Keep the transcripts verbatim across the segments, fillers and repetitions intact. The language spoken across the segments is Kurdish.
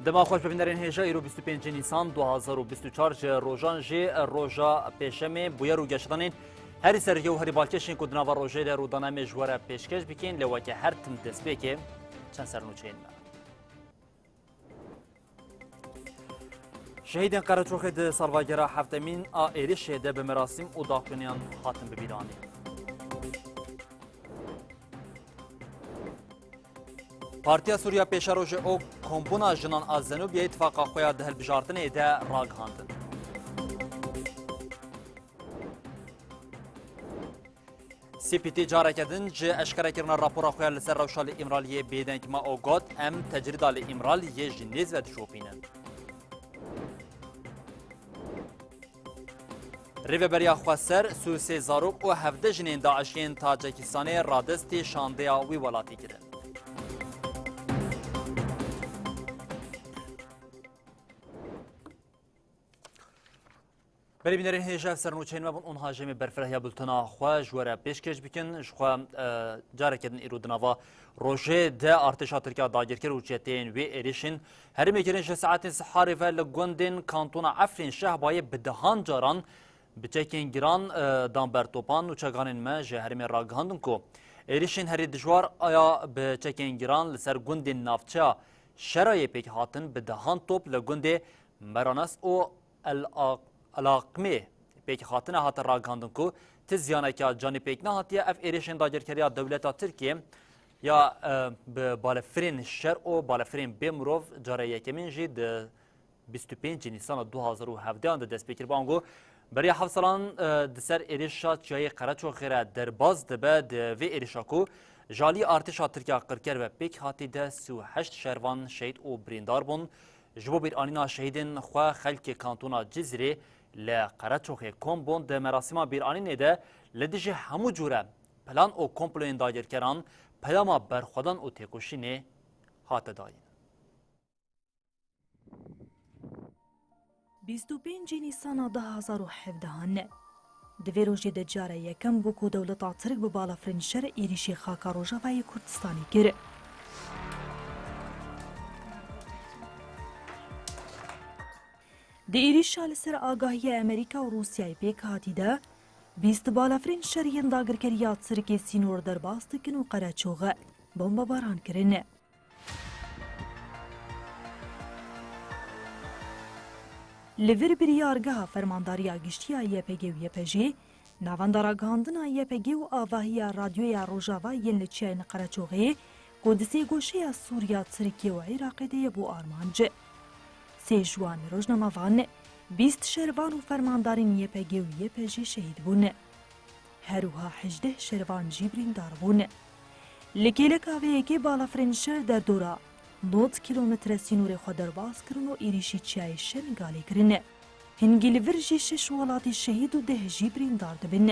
Dema xweş, bibînerên hêja, îro bîst û pêncê Nîsan du hazar û bîst û çar ji rojan jî roja pêşemê, bûyer û geşedanên herî sereke û herî balkêş ên ku di nava rojê de rûdane me ji we re pêşkêş bikên, lê weke her tim destpêkê çend sernûçeyên me. Şehîdên Qereçoxê di salvegera heftemîn a êrişê de bi merasîm û daxuyaniyan hatin bibîranîn. Partiya Sûriya Pêşerojê û Kombûna Jinan a Zenûbiyê tifaqa xwe ya di hilbijartinê de ragihandin. C P T careke din ji eşkerekirina rapora xwe ya li ser rewşa li Îmraliyê bêdeng ma û got, em tecrîda li Îmraliyê ji nêz ve dişopînin. Rêveberiya Xweser sî û sê zarok û hevdeh jinên DAIŞ yên Tacikistanê radestî şandeya wî welatî kirin. Belê bînerên hêja, ev sernûçeyên me bûn. Û niha jê me berfirehiya bultena xwe ji we re pêşkêş bikin. Ji xwe, e, careke din îro di nava rojê de artêşa Tirk ya dagirker û çeteyên wê êrişên herêmê kirin. Ji saetên siharê ve li gundên kantona Efrîn Şehbayê bi dehan caran bi çekên giran, e, dan ber topan. Nûçeganên me ji herêmê ragihandin ku êrişên herî dijwar aya bi çekên giran li ser gundên navçeya Şerayê pêk hatin, bi dehan top li gundê Meranes û El Aq-, El Aqmê pêk hatine, hate ragihandin ku ti ziyaneke canî pêk nehatiye. Ev êrişên dagirkeriya dewleta Tirkiyê ya, e, bi balefirên şer û balefirên bê mirov carê yekemîn jî di bîst û pêncî Nîsana du hazar û hevdehan de dest pê kiribe. Ango beriya heft salan, e, di ser êrişa Çiyayê Qereçoxê re derbas dibe. Di vê êrişa ku ji alî artêşa Tirkiya qirker ve pêk hatî de sî û heşt şervan şehîd û birîndar bûn. Ji bo bîranîna şehîdên xwe xelkê kantona Cizîrê li Qereçoxê kom bûn. Di merasîma bîranînê de li dijî hemû cûre plan û komployên dagirkeran peyama berxwedan û têkoşînê hate dayîn. Bîst û pêncî Nîsana du hazar û hevdehan. Di vê rojê de cara yekem bû ku dewleta Tirk bi balafirên şer êrîşî xaka Rojavayê Kurdistanê kir. Di êrîşa li ser agahiya Amerîka û Rûsyayê pêk hatî de, bîst balafirên şer yên dagirkeriya Tirkê sînor derbas dikin û Qereçoxe bombebaran kirin. Li vir biryargeha Fermandariya Giştî ya Y P G û Y P J, Navenda Ragihandina Y P G û avahiya Radyoya Rojava yên li Çiyayên Qereçoxê, ku di sêgoşeya Sûriya, Tirkiye û Iraqê de ye, bû armanc. Sê ji wan rojnamevan, bîst şervan û fermandarên Y P G û Y P J şehîd bûn. Her wiha hejdeh şervan jî birîndar bûn. Li kêleka vê yekê balafirên şer derdora nod kîlometre sînorê xwe derbas kirin û êrîşî çiyayê Şengalê kirin. Hingî li vir jî şeş welatî şehîd û deh jî birîndar dibin.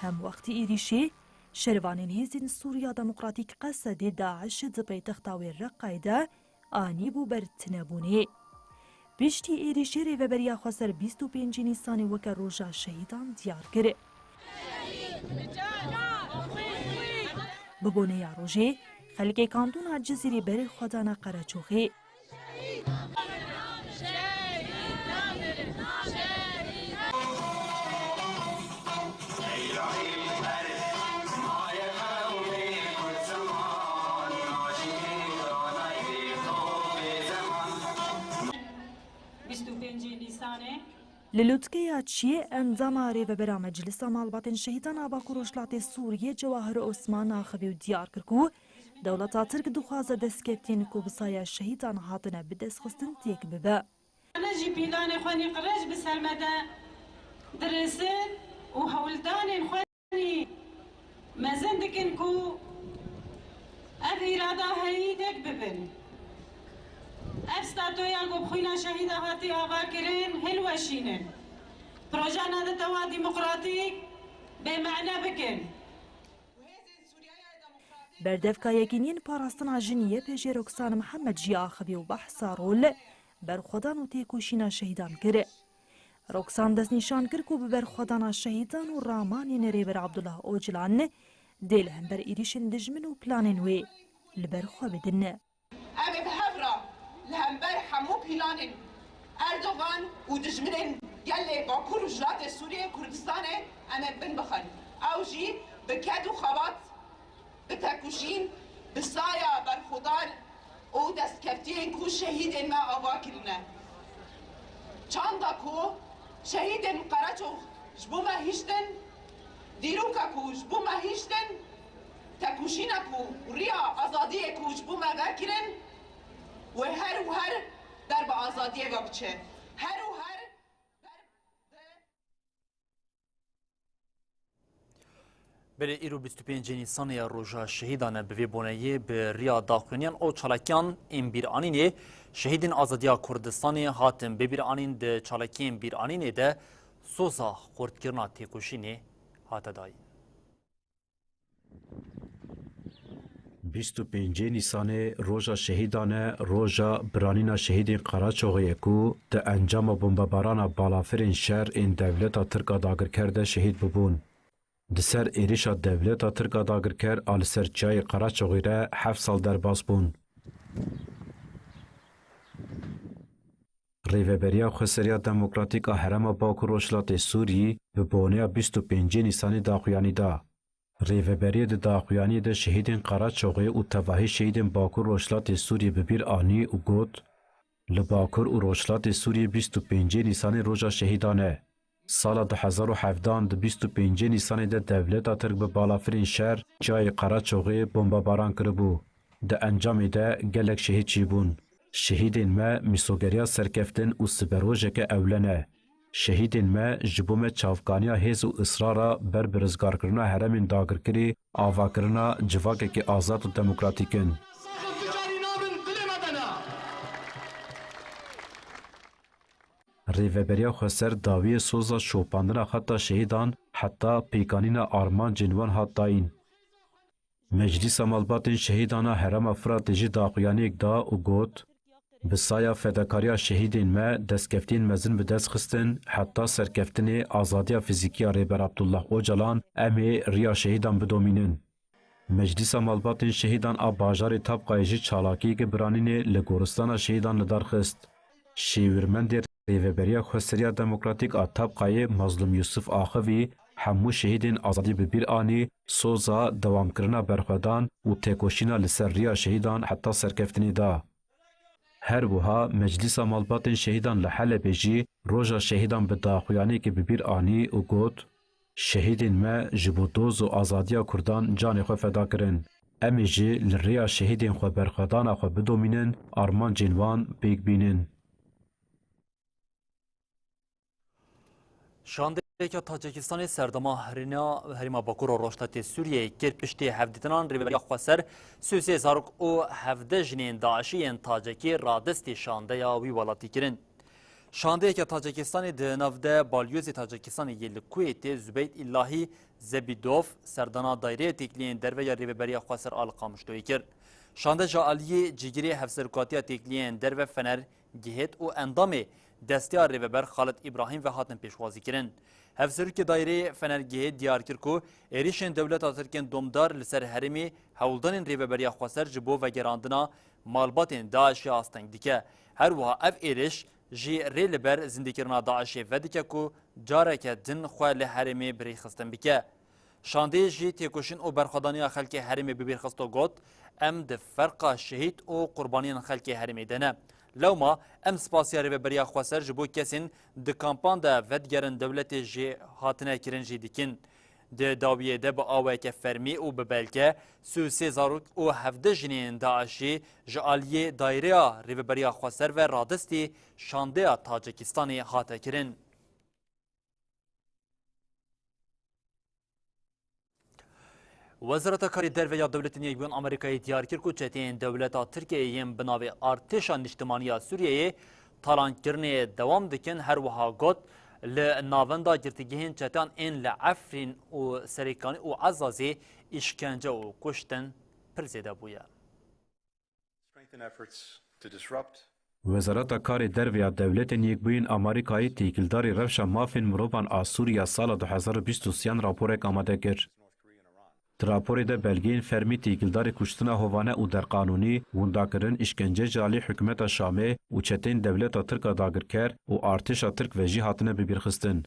Hemwextî êrîşê şervanên Hêzên Sûriya Demokratîk, Qesedê, DAIŞ di paytexta wê Reqayê de anîbû ber tinebûnê. Piştî êrîşê Rêveberiya Xweser bîst û pêncî Nîsanê weke roja şehîdan diyar kir. Bi boneya rojê, xelkê kantona Cizîrê berê xwe dane Qereçoxê. Bîst û pêncê Nîsanê. Li Lûtkeya Çiyê endama Rêvebera Meclisa Malbatên Şehîdan a Bakur Rojhilatê Sûriyê Cewahir Osman axiviya û diyar kir ku dewleta Tirk dixwaze destkeftiyên ku bi saya şehîdan hatine bidestxistin têk bibe. Em jî pîlanê xwe nî qirêj bi ser me de dirêsin û hewldanên xwe nî mezin dikin ku ev îrada heyî têk bibin. Ev statoya ku bi xwîna şehîda hatî ava kirin hilweşînin. Proja netewa demokratîk bêmane bikin. Berdevka Yekîniyên Parastina Jin Y P J Roxan Mihemed jî axivî û behsa rol, berxwedan û têkoşîna şehîdan kir. Roksan destnîşan kir ku bi berxwedana şehîdan û ramanên Rêber Abdullah Ocalan dê li hember êrîşên dijmin û planên wê li ber xwe bidin. Em ê bi hev re li hember hemû planên Erdogan û dijminên gelê Bakur Rojhilatê Sûriyê Kurdistanê em ê bin bixin. Ew jî bi ked û xebat, bi tekoşîn, bi saya berxwedar û destkeftiyên ku şehîdên me ava kirine. Çanda ku şehîdên Qereçox ji bo me hiştin, dîroka ku ji bo me hiştin, tekoşîna ku riya azadiyê ku ji bo me vekirin, wê her û her ber bi azadiyê ve biçe. Her û her ber bi Belê îro bîst û pêncê Nîsanê ya Roja Şehîdan e, bi vê boneyê bi riya daxuyaniyan û çalakiyan ên bîranînê şehîdên azadiya Kurdistanê hatin bibîranîn. Di çalakiyên bîranînê de soza xurtkirina têkoşînê hate dayîn. Bîst û pêncê Nîsanê Roja Şehîdan e, roja biranîna şehîdên Qaraçoxê ye ku di encama bombebarana balafirên şer ên dewleta Tirk a dagirker de şehîd bibûn. Di ser êrişa dewleta Tirk a dagirker a li ser Çiyayê Qaraçoxê re heft sal derbas bûn. Rêveberiya Xweseriya Demokratîk a Herêma Bakur Rojhilatê Sûriyê bi boneya bîst û pêncê Nîsanê daxuyanî da. Rêveberiyê di daxuyaniyê de şehîdên Qaraçoxê û tevahî şehîdên Bakur Rojhilatê Sûriyê bi bîr anî û got, Li Bakur û Rojhilatê Sûriyê bîst û pêncê Nîsanê Roja Şehîdan e. Sala du hezar û hevdehan di bîst û pêncê Nîsanê de dewleta Tirk bi balafirên şer Çiyayê Qaraçoxê bombebaran kiribû. Di encamê de gelek şehîd çêbûn. Şehîdên me mîsogeriya serkeftin û siberojeke ewle ne. Şehîdên me ji bo me çavkaniya hêz û israra ber bi rizgarkirina herêmên dagirkirî, avakirina civakekî azad û demokratîk in. Rêveberiya Xweser dawiyê soza şopandina xeta şehîdan heta pêkanîna armancên wan hat dayîn. Meclîsa Malbatên Şehîdan a Herêma Firatê jî daxuyaniyek da û got, Bi saya fedakariya şehîdên me destkeftiyên mezin bi dest xistin, heta serkeftinê azadiya fîzîkî ya Rêber Abdullah Ocalan em ê riya şehîdan bidomînin. Meclîsa Malbatên Şehîdan a bajarê Tabqayê jî çalakiyeke biranînê li goristana şehîdan li dar xist. Şêwirmendê Rêveberiya Xweseriya Demokratîk a Tabqayê Mazlûm Yûsif axivî hemû şehîdên azadî bi bîr anî, soza dewamkirina berxwedan û têkoşîna li ser riya şehîdan heta serkeftinê da. Her wiha Meclîsa Malbatên Şehîdan li Helebê jî Roja Şehîdan bi daxuyaniyekê bi bîr anî û got, Şehîdên me ji bo doz û azadiya Kurdan canê xwe feda kirin. Em ê jî li rêya şehîdên xwe berxwedana xwe bidomînin, armancên wan pêk bînin. Şandeyeke Tacikistanê serdema herêna, herêma Bakur û Rojhilatê Sûriyeyê kir. Piştî hevdîtinan Rêveberiya Xweser sê û sê zarok û hevdeh jinên DAIŞî yên Tacikî radestî şandeya wî welatî kirin. Şandeyeke Tacikistanê di nav de balyozê Tacikistanê yê li Kuwêtê Zubeyt Îllahî Zebîdov serdana Dayreya Têkiliyên Derve ya Rêveberiya Xweser a li Qamişloyê kir. Şande ji aliyê cîgirê Hevserokatiya Têkiliyên Derve Fener Gihêt û endamê desteya Rêveber Xalid Îbrahîm ve hatin pêşwazîkirin. Hevserokê daîreyê Fener Gihêt diyar kir ku êrîşên dewleta Tirk ên domdar li ser herêmê hewldanên Rêveberiya Xweser ji bo vegerandina malbatên DAIŞê asteng dike. Her wiha ev êriş jî rê li ber zindîkirina DAIŞê vedike ku careke din xwe li herêmê bi rêxistin bike. Şandeyê jî têkoşîn û berxwedaniya xelkê herêmê bi bîr xist û got, Em di ferqa şehîd û qurbaniyên xelkê herêmê de ne. Lewma em spasiya Rêveberiya Xweser ji bo kesên di kampan de vedigerin dewletê jê hatine kirin jî dikin. Di dawiyê de bi awayeke fermî û bi belge sê û sê zarok û hevdeh jinên DAIŞî ji aliyê Dayreya Rêveberiya Xweser ve radestî şandeya Tacikistanê hate kirin. Wezareta Karê Derve ya Dewletên Yekbûyên Amerîkayê diyar kir ku çeteyên dewleta Tirkiyeyê yên bi navê Artêşa Niştimanî ya Sûriyeyê talankirinê dewam dikin. Her wiha got, li navenda girtîgehên çeteyan ên li Efrîn û Serêkanî û Ezazê îşkence û kuştin pir zêde bûye. Strengthen efforts to disrupt Wezareta Karê Derve ya Dewletên Yekbûyî yên Amerîkayê têkildarî rewşa mafên mirovan a Sûriya sala du hezar û bîst û sêyan raporek amade kir. Di raporê de belgeyên fermî têkildarî kuştina hovane û derqanûnî, windakirin, îşkence ji alî hikûmeta Şamê û çeteyên dewleta Tirk a dagirker û artêşa Tirk ve jî hatine bibîrxistin.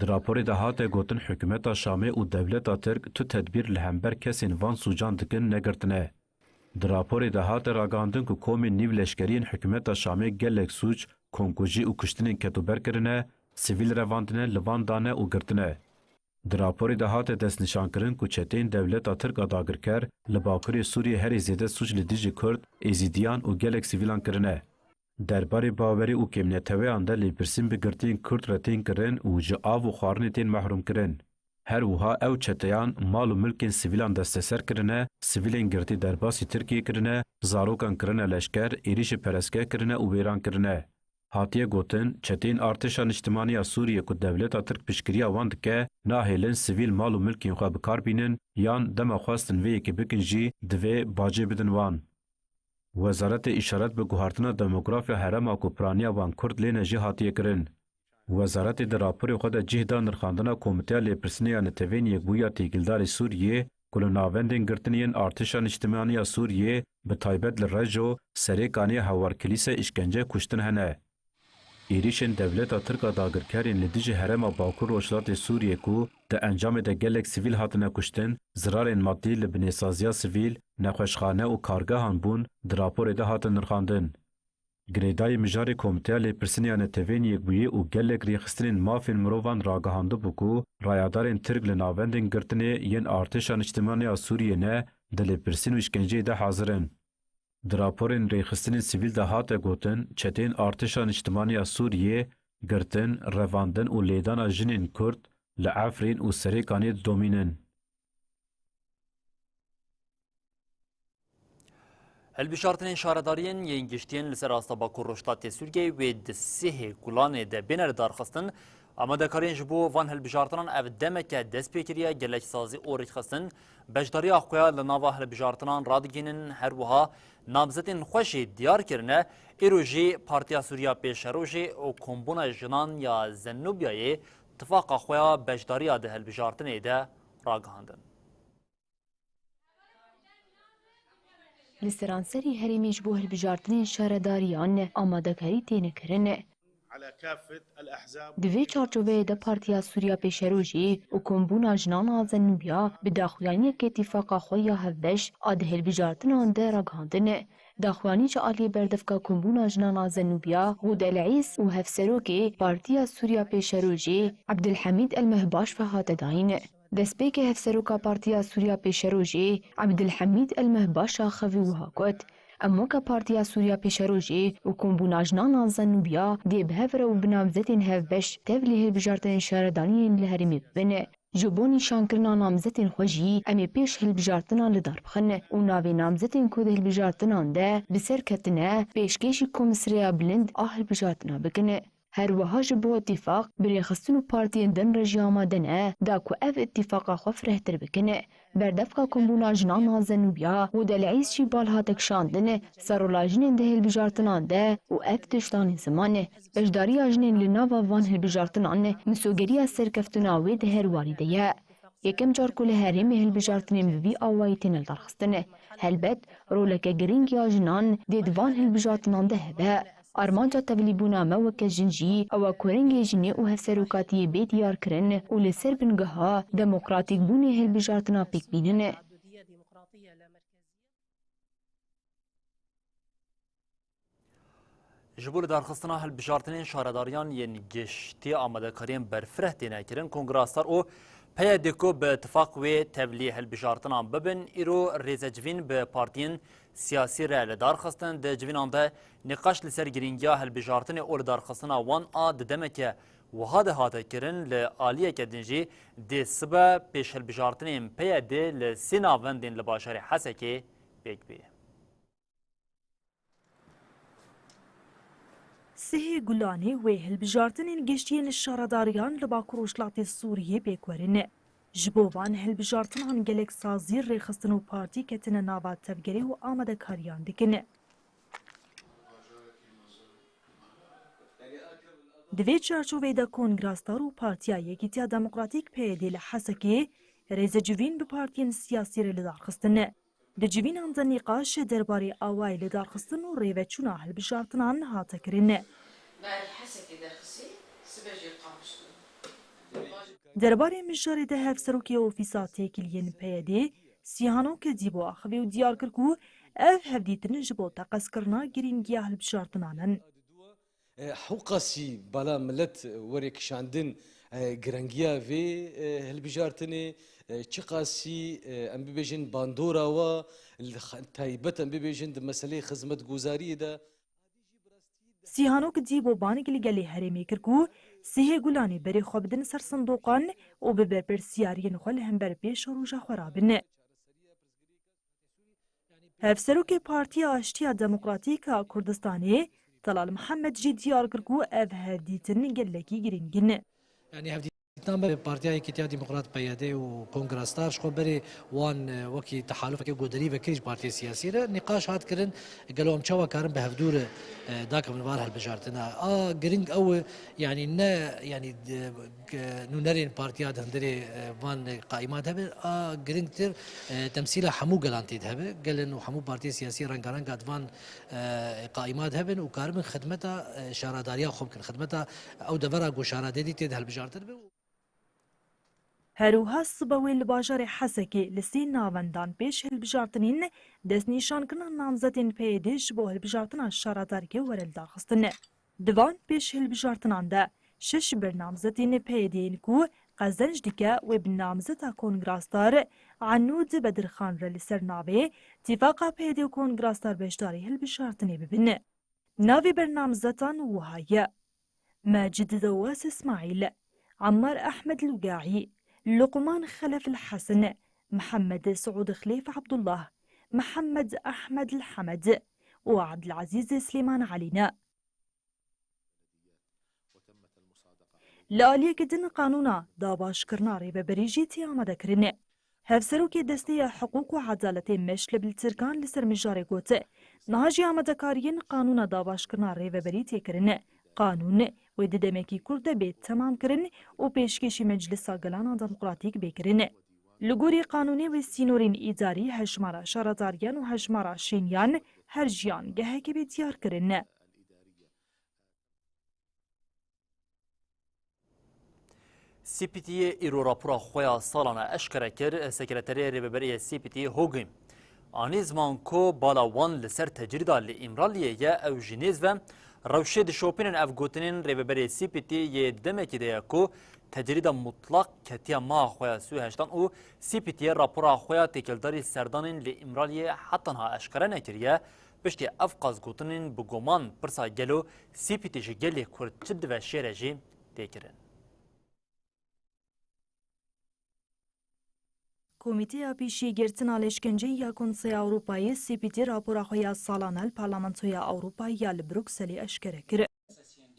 Di raporê de hate gotin, hikûmeta Şamê û dewleta Tirk tu tedbîr li hember kesên van sûcan dikin negirtine. Di raporê de hate ragihandin ku komên nîv leşkerî yên hikûmeta Şamê gelek sûc, komkujî û kuştinên ketûber kirine, sivîl revandine, li van dane û girtine. Di raporê de hate destnîşankirin ku çeteyên dewleta Tirk a dagirker li Bakurê Sûriyê herî zêde sûc li dijî Kurd, Êzîdiyan û gelek sivîlan kirine. Derbarê bawerî û kêmneteweyan de lêpirsîn bi girtiyên Kurd re tên kirin û ji av û xwarinê tên mehrûmkirin. Her wiha ew çeteyan mal û milkên sivîlan desteser kirine, sivîlên girtî derbasî Tirkiyê kirine, zarokan kirine leşker, êrîşî perestgeh kirine û wêran kirine. Hatiye gotin, çeteyên Artêşa Niştimanî ya Sûriyê ku dewleta Tirk piştgiriya wan dike, nahêlin sivîl mal û milkên xwe bi kar bînin yan dema xwestin vê yekê bikin jî divê bacê bidin wan. Wezaretê îşaret bi guhartina demografya herêma ku piraniya wan Kurd lê ne jî hatiye kirin. Wezaretê di raporê xwe de cih da nirxandina Komîteya Lêpirsînê ya Neteweyên Yekbûyî ya Têkildarî Sûriyê ku li navendên girtinê yên Artêşa Niştimanî ya Sûriyê, bi taybet li Reco, Serêkanê, Hewar Kilîse îşkence kuştin hene. Êrîşên dewleta Tirk a dagirker yên li dijî herêma Bakur Rojhilatê Sûriyê ku di encamê de gelek sivîl hatine kuştin, zirarên madî li binêsaziya sivîl, nexweşxane û kargehan bûn, di raporê de hatin nirxandin. Girêdayî mijarê Komîteya Lêpirsînê ya Neteweyên Yekbûyî û gelek rêxistinên mafên mirovan ragihandibû ku rayadarên Tirk li navendên girtinê yên Artêşa Niştimanî ya Sûriyê ne di lêpirsîn û îşkenceyê de hazir in. Di raporên rêxistinên sivîl de hate gotin, çeteyên Artêşa Niştimanî ya Sûriyê girtin, revandin û lêdana jinên Kurd li Efrîn û Serêkanê didomînin. Hilbijartinên şaredariyên yên giştiyên li ser asta Bakur Rojhilatê Sûriyeyê wê di sihê Gulanê de bêne lidarxistin. Amadekariyên ji bo van hilbijartinan ev demeke dest pê kiriye, gelek sazî û rêkxistin beşdariya xwe ya li nava hilbijartinan radigihînin, her wiha namzetên xwe jî diyar kirine. Îro jî Partiya Sûriya Pêşerojê û Kombûna Jinan ya Zenûbiyayê tifaqa xwe ya beşdariya di hilbijartinê de ragihandin. Li seranserî herêmê ji bo hilbijartinên şaredariyan amadekarî têne kirin. Di vê çarçoveyê de Partiya Sûriya Pêşerojê û Kombûna Jinan a Zenûbiya bi daxuyaniyeke tîfaqa xwe ya hevbeş a di hilbijartinan de ragihandin. Daxuyanî ji aliyê berdevka Kombûna Jinan a Zenûbiya Hûd El Îs û Hevserokê Partiya Sûriya Pêşerojê Ebdilhemîd El Mehbaş ve hate dayîn. Destpêkê Hevseroka Partiya Sûriya Pêşerojê Ebdilhemîd El Mehbaş axivî wiha got, Em weke Partiya Sûriya Pêşerojê û Kombûna Jinan a Zenûbiya dê bi hev re û bi namzetên hevbeş tevlî hilbijartinên şaredariyên li herêmê bibin. Ji bo nîşankirina namzetên xwe jî em ê pêş hilbijartinan li dar bixin û navê namzetên ku di hilbijartinan de bi ser ketine pêşkêşî Komîsreya Bilind a Hilbijartina bikin. Her wiha ji bo îtîfaq bi rêxistin û partiyên din re jî amade ne, da ku ev îtîfaqa xwe firehtir bikin. Berdevka Kombûna Jinan a Zenûbiya Hûd El Îs jî bal hate kişandin ser rola jinên di hilbijartinan de û ev tişt danî ziman. Beşdariya jinên li nava van hilbijartinan misogeriya serkeftina wê di her warî de ye. Yekem car ku li herêmê hilbijartinên bi vî awayî têne lidarxistin. Helbet, roleke girîng ya jinan dê di van hilbijartinan de hebe. Armanca tevlîbûna me weke jin jî ew e ku rengê jinê û hevserokatiyê bê diyarkirin û li ser bingeha demokratîkbûnê hilbijartina pêk bînin. Ji bo lidarxistina hilbijartinên şaredariyan yên giştî amadekariyên berfireh têne kirin, Kongra Star û P Y D ku bi tifaq wê tevlî hilbijartinan bibin, îro rêzecivîn bi partiyên siyasî re li dar xistin. Di civînan de nîqaş li ser girîngiya hilbijartinê û lidarxistina wan a di demeke wiha de hate kirin, li aliyeke din jî dê sibe pêşhilbijartinên P Y D li sê navendên li bajarê Hesekê pêk bê. Sihê Gulanê wê hilbijartinên giştiyên şaredariyan li Bakur Rojhilatê Sûriyê pêk werin. Ji bo van hilbijartinan gelek sazî, rêxistin û partî ketine nava tevgerê û amadekariyan dikin. Di vê çarçoveyê de Kongra Star û Partiya Yekîtiya Demokratîk P Y D li Hesekê rêzecivîn bi partiyên siyasî re li dar xistin. Di civînan de nîqaş derbarê awayê lidarxistin û rêveçûna hilbijartinan hate kirin. Derbarê mijarê de hevserokê Ofîsa Têkiliyên P Y D Sîhano Kedîbo axivî û diyar kir ku ev hevdîtin ji bo teqezkirina girîngiya hilbijartinan in. E, hewqasî bala milet were kişandin, e, girengiya vê, e, hilbijartinê, e, çiqasî, e, em bibêjin bandora wa, li xa-, taybet em bibêjin di meseleyê xizmetguzariyê de. Sîhanok Dîbo banik li gelê herêmê kir ku sihê Gulanê berê xwe bidin ser sindoqan û bi berpirsiyariyên xwe li hember pêşeroja xwe rabin. Hevserokê Partiya Aştiya Demokratîk a Kurdistanê, Telal Mihemed jî diyar kir ku ev hevdîtin gelekî girîng in. Yanî hevdîtina me Partiya Yekîtiya Demokrat P Y D û Kongra Star ji xwe berê wan, e, wekî tehalufeke goderî vekirî ji partiyê siyasî re nîqaş hat kirin, gelo em çawa karin bi hevdû re, e, dakevin var hilbijartina. A giring ew e, yanî ne, yanî, e, K-, nûnerên partiya di hundirê, e, van qaîmat hebe, a giringtir, e, temsîla hemû gelan tê de hebe. Gelin û hemû partiyê siyasî rengarenga di van, e, qaîmat hebin û karibin xidmeta, e, şaradariya xwe bikin, xidmeta ew devera ku şaradêdî tê de hilbijartin be. Her wiha sibe wê li bajarê Hesekê li sê navendan pêş hilbijartinên destnîşankirina namzetên P Y D ji bo hilbijartina şaradariyê were lidarxistin. Di van pêş hilbijartinan de şeş bernamzetên P Y D'yên ku qezenc dike wê bi namzeta Kongra Star Enûd Bedirxan re li ser navê Tîfaqa P Y D û Kongra Star beşdarî hilbijartinê bibin. Navê bernamzetan wiha ye: Mecid Dewes Îsmaîl, Emmar Ehmed Lûgaî, Luqman Xelef El Hesen, Mihemed Siûd Xilêf Ebdullah, Mihemed Ehmed El Hemed û Ebdilezîz Silêman Elî ne. Li aliyekî din qanûna dabaşkirina rêveberî jî tê amadekirinê. Hevserokê Desteya Hiqûq û Edaletê Meşle Biltirkan li ser mijarê got, niha jî amadekariyên qanûna dabaşkirina rêveberî tê kirin. Qanûn wê di demekî kurt de bê temamkirin û pêşkêşî Meclisa Gelana Demokratîk bê kirin. Li gorî qanûnê wê sînorên îdarî, hejmara şaredariyan û hejmara şêniyan her jiyangehekê bê diyarkirin. C P T'yê îro rapora xwe ya salane eşkere kir. Sekreterê Rêveberê yê C P T'yê Hogî anî ziman ku bala wan li ser tecrîda li Îmraliyê ye, ew jî nêz ve rewşê dişopînin. Ev gotinên Rêveberê C P T'yê yê di demekî de ye ku tecrîda mutlaq ketiye meha xwe ya sî û heştan û C P T'yê rapora xwe ya têkildarî serdanên li Îmraliyê heta niha eşkere nekiriye. Piştî ev qas gotinên bi guman pirsa gelo C P T ji gelê Kurd çi diveşêre jî tê kirin. Komîteya Pêşîgirtina Leşkenceyê ya Konseya Ewropayê, C P T, rapora xwe ya salane li Parlamentoya Ewropayê ya li Brukselê eşkere kir.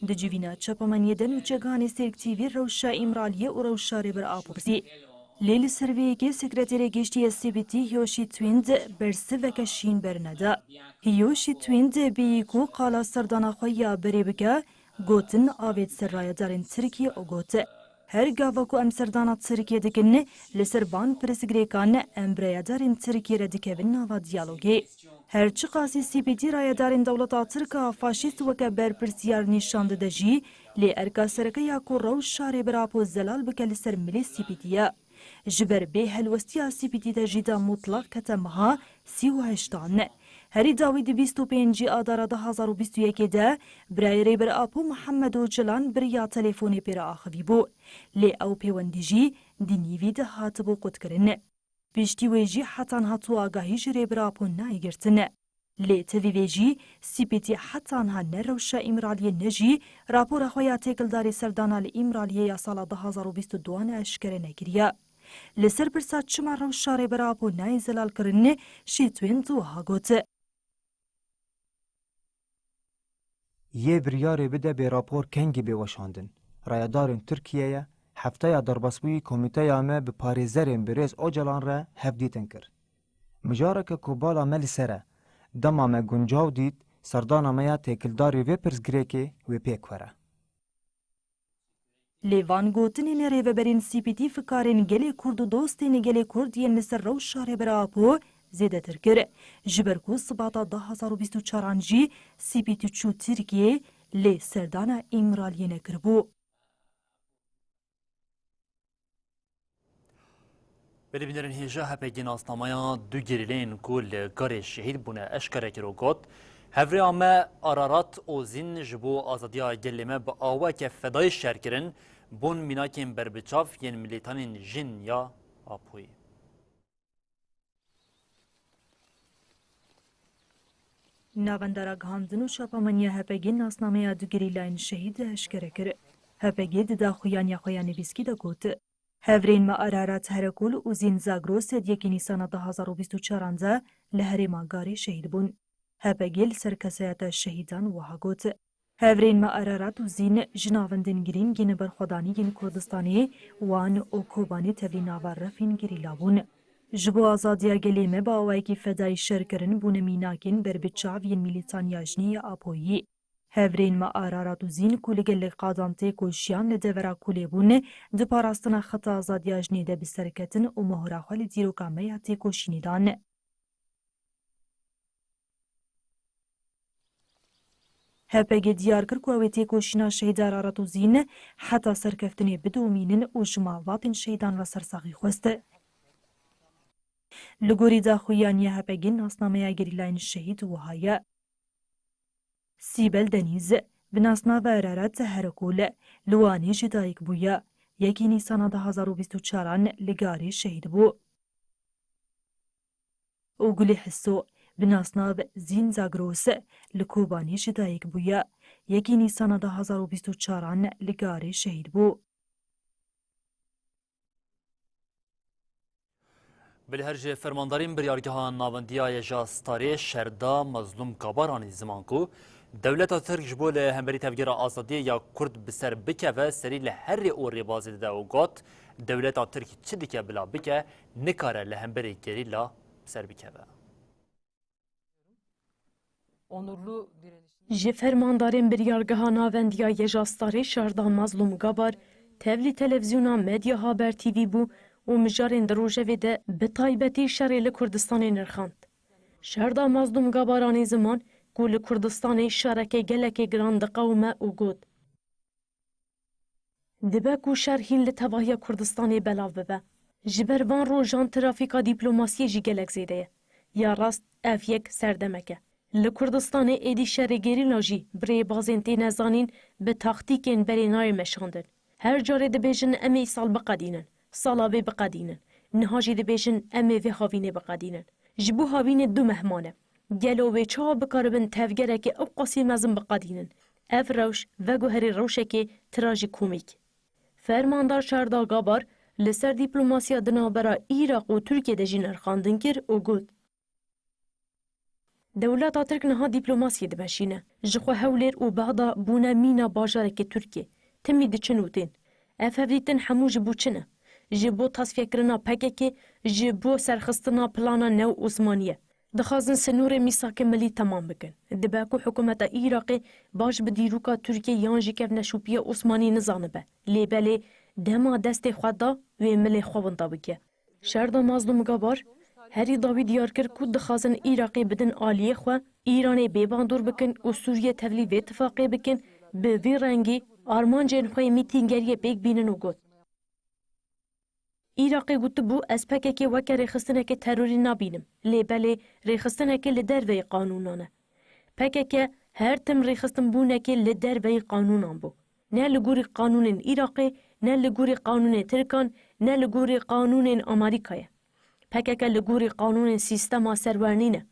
Di civîna çapemeniyê de nûçeganê Sêrk T V rewşa Îmraliyê û rewşa Rêber Apo pirsî. Lê li ser vê yekê Sekreterê Giştî yê C P T Hiyoshi Twind bersiveke şîn berneda. Hiyoshi Twind bêyî ku qala serdana xwe ya berê bike, gotin avêt ser rayedarên Tirkiyê û got, her gava ku em serdana Tirkiyê dikin, li ser van pirsgirêkan em bi rayedarên Tirkiyê re dikevin nava diyalogê. Her çiqasî C P T rayedarên dewleta Tirk a faşîst weke berpirsiyar nîşan dide jî, lê erka sereke ya ku rewşa Rêber Apo zelal bike li ser milê C P T ye. Ji ber bê helwestiya C P T tecrîda mutlaq kete meha sî û heştan. Herî dawî di bîst û pêncî Adara du hazar û bîst û yekê de birayê Rêber Apo Mihemed Ocalan bi riya telefonê pê re axivîbû. Lê ew pêwendî jî di nîvî de hatibû qutkirin. Piştî wê jî heta niha tu agahî ji Rêber Apo nayê girtin. Lê tevî vê jî, C P T heta niha ne rewşa Îmraliyê ne jî rapora xwe ya têkildarî serdana li Îmraliyê ya sala du hazar û bîst û duan eşkere nekiriye. Li ser pirsa çima rewşa Rêber Apo nayê zelalkirin, Şîtwên wiha got. Yê biryarê bide bê rapor kengî bê weşandin. Rayedarên Tirkiyeyê hefteya derbasbûyî komîteya me bi parêzerên birêz Ocalan re hevdîtin kir. Mijareke ku bala me li ser e, dema me guncaw dît, serdana me ya têkildarî vê pirsgirêkê wê pêk were. Lê van gotinên rêveberên C P T fikarên gelê Kurd û dostên gelê Kurd yên li ser rewşa Rêber Apo zêdetir kir, ji ber ku sibata du hezar û bîst û çaran jî C P T çû Tirkiyê, lê serdana Îmraliyê nekiribû. Belê bînerên hêja, H P G nasnameya du gerîleyên ku li Garê şehîd bûne eşkere kir û got, Hevrêya me Ararat Ozîn ji bo azadiya gelê me bi awayeke fedayî şer kirin, bûn mînakên berbiçav yên milîtanên jin ya Apoyî. Navenda ragihandin û çapemeniya H P G nasnameya du gerîlayên şehîd eşkere kir. H P G di daxuyaniya xwe ya nivîskî de got, Hevrên me Ararat Herekol û Zîn Zagros di yekê Nîsana du hezar û bîst û çaran de li herêma Garê şehîd bûn. H P G li ser kesayeta şehîdan wiha got, Hevrên me Ararat û Zîn ji navendên girîng yên berxwedanî yên Kurdistanê, Wan û Kobanê tevlî nava refên gerîla bûn. Ji bo azadiya gelê me bi awayekî fedayî şer kirin, bûne mînakên berbiçav yên mîlîtanya jinê ya Apoyî. Hevrên me Ararat û Zîn ku li gelek qadan têkoşiyan li devera Kulê bûn, di parastina xeta azadiya jinê de bi ser ketin û mohra xwe li dîroka me ya têkoşînê dan. H P G diyar kir ku ew ê têkoşîna şehîd Ararat û Zîn heta serkeftinê bidomînin û ji malbatên şehîdan re sersaxî xwest. Li gorî daxuyaniya H P G nasnameya gerîlayên şehîd wiha ye. Sîbel Denîz, bi nasnava Ararat Herekol, li Wanê ji dayik bûye. Yekê Nîsana du hezar û bîst û çaran li Garê şehîd bû. û Gulê Hiso, bi nasnav Zîn Zagros, li Kobanê ji dayik bûye. Yekê Nîsana du hezar û bîst û çaran li Garê şehîd bû. Bi li her ji fermandarên biryargeha navendiya Yeja Starê Şerda Mazlûm Gabar anî ziman ku dewleta Tirk ji bo li hemberî tevgera azadiyê ya Kurd bi ser bikeve, serî li herê û rêbazê dide û got, Dewleta Tirk çi dike bila bike, nikare li hemberî gerîla bi ser bikeve. Onurlu direniş. Ji fermandarên biryargeha navendiya Yeja Starê Şerda Mazlûm Gabar tevlî televîzyona Medya Haber T V bû û mijarên di rojevê de bi taybetî şerê li Kurdistanê nirxand. Şerda Mazlûm Gabar anî ziman ku li Kurdistanê şereke gelekê giran diqewime û got, Dibe ku şer hîn li tevahiya Kurdistanê belav bibe. Ji ber van rojan trafîka dîplomasiyê jî gelek zêde ye. Ya rast ev yek serdemek e. Li Kurdistanê êdî şerê gerîla jî bi rêbazên tênezanîn bi taktîkên berê nayê meşandin. Her carê dibêjin em ê îsal biqedînin, sala vê biqedînin. Niha jî dibêjin em ê vê havînê biqedînin. Ji bo havînê du meh mane. Gelo wê çawa bikaribin tevgerekê ew qasî mezin biqedînin? Ev rewş veguherî rewşekê trajîkomîk. Fermandar Şerda Gabar li ser dîplomasiya di navbera Iraq û Tirkiyê de jî nirxandin kir û got, Dewleta Tirk niha dîplomasiyê dimeşîne. Ji xwe Hewlêr û Bexda bûne mîna bajarekê Tirkiyê. Timî diçin û tên. Ev hevdîtin hemû ji bo çi ne? Ji bo tasfiyekirina P K K, ji bo serxistina plana new Osmanî ye. Dixwazin sinûrê mîsakê milî temam bikin. Dibe ku hikûmeta Iraqê baş bi dîroka Tirkiyê yan jî kevneşopiya Osmanî nizanibe. Lê belê dema destê xwe da, wê milê xwe winda bike. Şerda Mazlûm Gabar herî dawî diyar kir ku dixwazin Iraqê bidin aliyê xwe, Îranê bêbandor bikin û Sûriye tevlî vê tifaqê bikin, bi vî rengî armancên xwe yê mîtîngeriyê pêk bînin û got, Iraqê gotibû, Ez P K K weke rêxistineke terorî nabînim, lê belê rêxistineke li derveyî qanûnan e. P K K her tim rêxistinbûnekê li derveyî qanûnan bû. Ne li gorî qanûnên Iraqê, ne li gorî qanûnên Tirkan, ne li gorî qanûnên Amerîkayê. P K K li gorî qanûnên sîstema serwernî ne.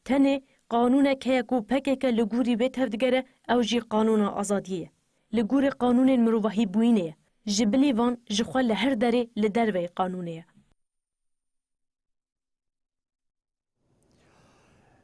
Tenê qanûnek heye ku P K K li gorî wê tevdigere, ew jî qanûna azadiyê ye. Li gorî qanûnên mirovahîbûyînê ye. Ji bilî van ji xwe li her derê li derveyî qanûnê ye.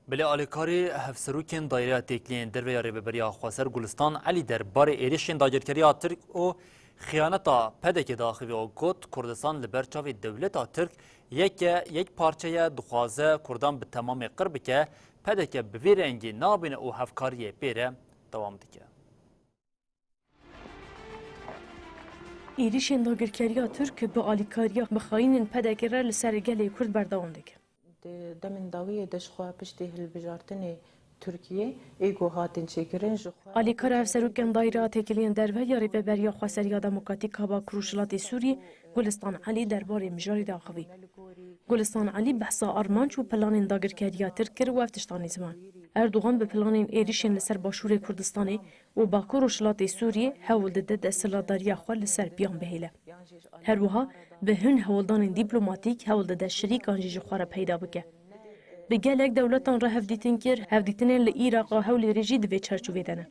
Belê alîkarî hevserokên Daîreya Têkiliyên Derve ya Rêveberiya Xweser Gulistan Elî der barê êrişên dagirkeriya Tirk û xiyaneta P D K daxivî û got, Kurdistan li ber çavê dewleta Tirk yek e, yek parçe ye, dixwaze Kurdan bi temamê qir bike, P D K bi vî rengî nabîne û hevkariyê pê re dewam dike. Êrîşên dagirkeriya Tirk bi alîkariya bi xayînên P D K re li ser gelê Kurd berdewam dikin. Di demên dawiyê de jixwe piştî hilbijartinê Tirkiyê ê ku hatin çêkirin jixwe. Alîkara Hevserokên Daîreya Têkiliyên Derve ya Rêveberiya Xweseriya Demokratîk a Bakur Rojhilatê Sûriyê Gulistan Elî derbarê mijarê de axivî. Gulistan Elî behsa armanc û planên dagirkeriya Tirk kir û ev tişt anî ziman. Erdogan bi planên êrîşên li ser Başûrê Kurdistanê û Bakur Rojhilatê Sûriyê hewl dide desthilatdariya xwe li ser piyan bihêle. Her wiha bi hin hewldanên dîplomatîk hewl dide şirîkan jî ji xwe re peyda bike. Bi gelek dewletan re hevdîtin kir, hevdîtinên li Îraqa Hewlêrê jî di vê çarçovê de ne.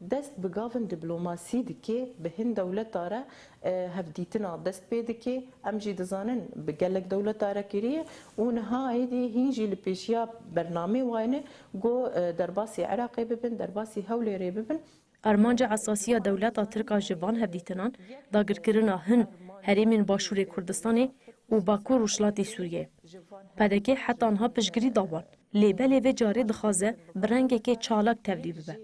Dest bi gavin diplomasî dike, bi hin dewleta re e, hevdîtina dest pê dike. Em jî dizanin bi gelek dewleta re kiriye û niha êdî hîn jî li pêşiya bernamê wayne ku e, derbasî Iraqê bibin, derbasî Hewlêrê bibin. Armanca esasî ya dewleta Tirk a ji van hevdîtinan, dagirkirina hin herêmên Başûrê Kurdistanê û Bakur Rojhilatê Sûriyê. P D K heta niha piştgirî da wan, lê belê vê carê dixwaze bi rengekê çalak tevlî bibe.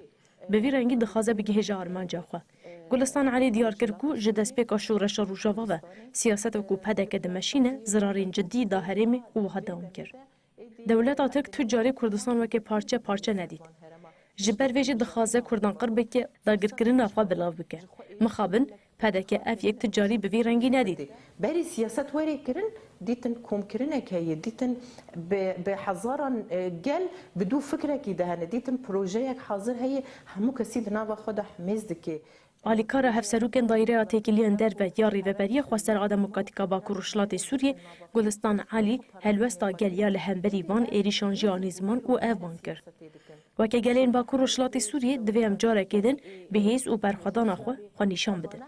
Bi vî rengî dixwaze bigihêje armanca xwe. Gulistan Elî diyar kir ku ji destpêka şoreşa Rojava ve siyaseta ku P D K dimeşîne zirarên cidî da herêmê û wiha dewam kir. Dewleta Tirk tu carî Kurdistan weke parçe parçe nedît. Ji ber vê jî dixwaze Kurdan qir bike, dagirkirina xwe belav bike. Mixabin P D K ev yek tu carî bi vî rengî nedît. Berî siyaset were kirin, dîtin komkirinek heye, dîtin bi, bi hezaran e, gel bi dû fikrekî de hene, dîtin projeyek hazir heye, hemû kesî di nava xwe de hemêz dike. Alîkara Hevserokên Daîreya Têkiliyên Derve ya Rêveberiya Xwesera Demokratîk a Bakur Rojhilatê Sûriyê Gulistan Elî helwesta gel ya li hemberî van êrîşan jî anî ziman û ev bang kir: Weke gelên Bakur Rojhilatê Sûriyê divê em carekê din bi hêz û berxwedana xwe xwe nîşan bidin.